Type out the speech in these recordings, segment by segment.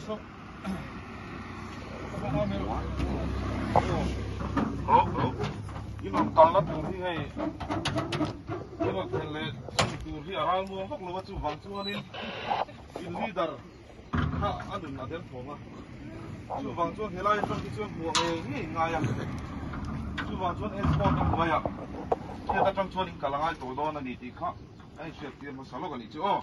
In rawn kalna tur hi hei in rawn thlen leh chhun tur hi a ral muang vak lo a, chuvang chuanin in leader kha a nun a der thawng a, chuvang chuan helai atang hi chuan hmuh ngei ngei ngai a, chuvang chuan escort a hnuaiah heta atang chuan in kal a ngai tawh dawn a ni tih kha a inhriat tir hmasa lawk a nih chu aw.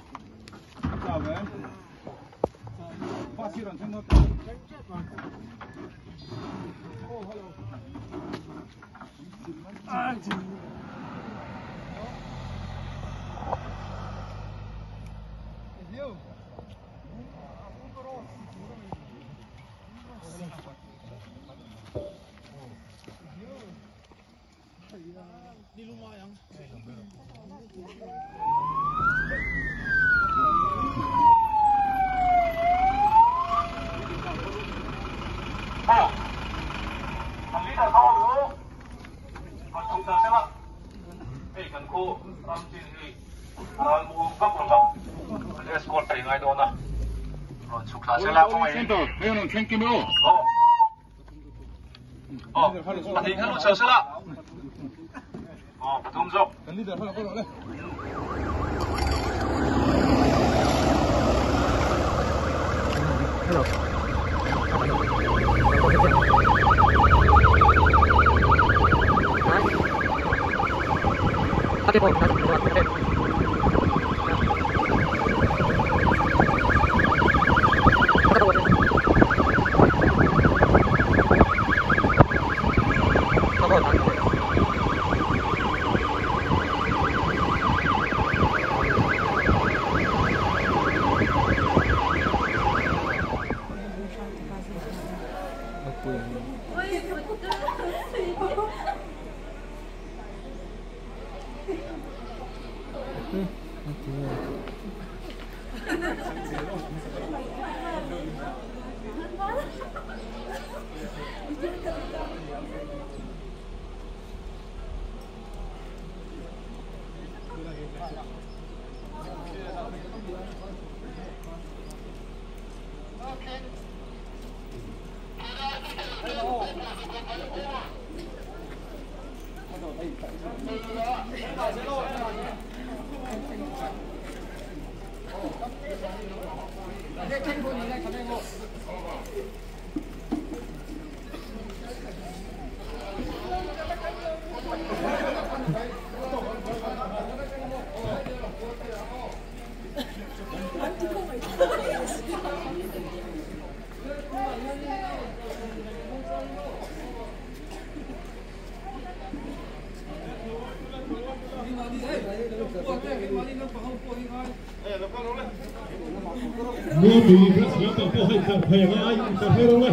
Mualpui branch lampang pawh hei tlar phei anga ai tlar phei rawh le.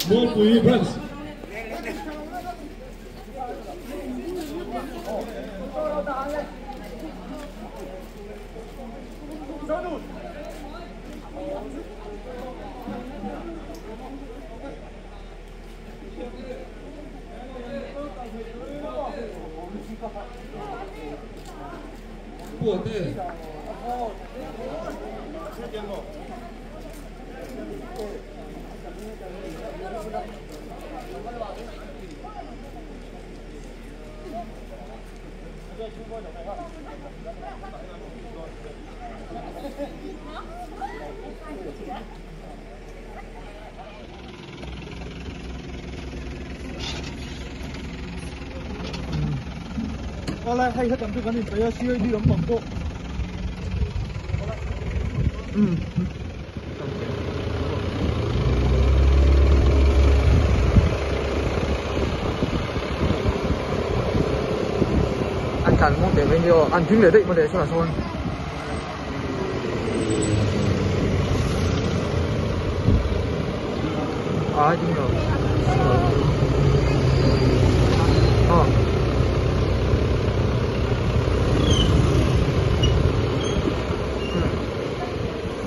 Mualpui branch. Awle hei hetam chu kan inpeih a CID lampang pawh An tlan muang teh mai nia aw an ding leh daih mawle sawnah sawn. A ding lo. Aw.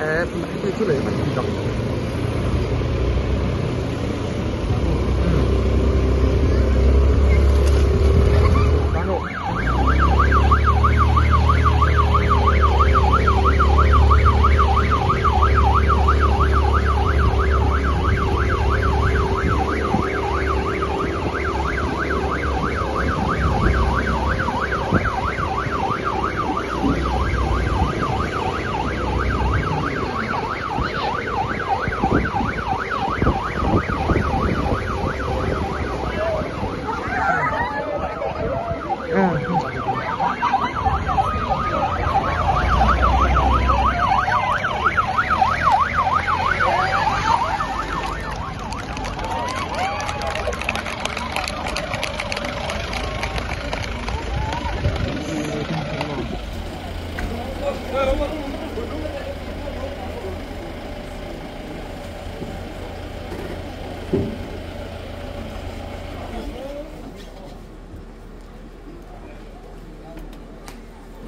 Eh, 出嚟乜嘢咁？嗯。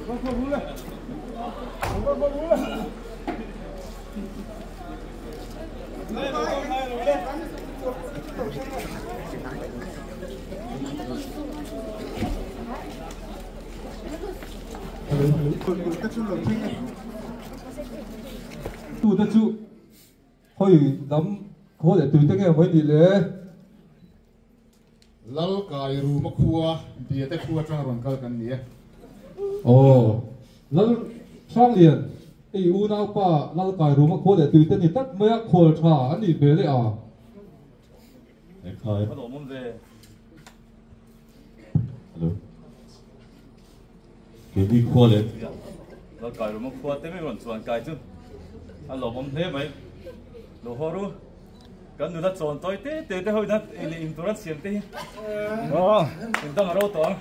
Tute chu khawi lam khaw leh tuite nge mai ni le? Lal kai ruma khua Biate khua atanga rawn kal kan ni e. Aw, Lal Hranglian, i unaupa Lal kai ruma khua leh tuite ni tlat mai a, khual tha a nih hmel e a. Ekhai. A lawmawm ve. Hello. Keini khua leh tuia Lal kai ruma khua te mai rawn chuan kai chu a lawmawm hle mai. Lo haw ru. Kan nula chawn tawi te te te ho ina ei leh in tur an siam te hi. Aw, in dang a ro tawh ang.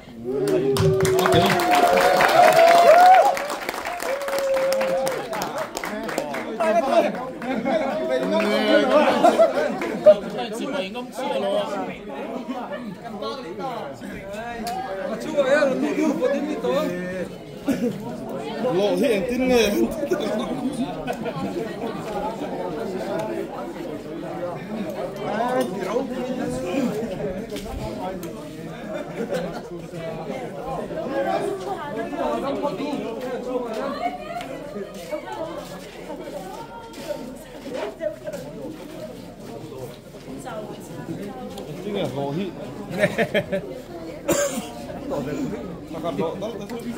Lawh hi engtin nge? Engtin nge hlawh hi? Pakhat hlawh tal te chu.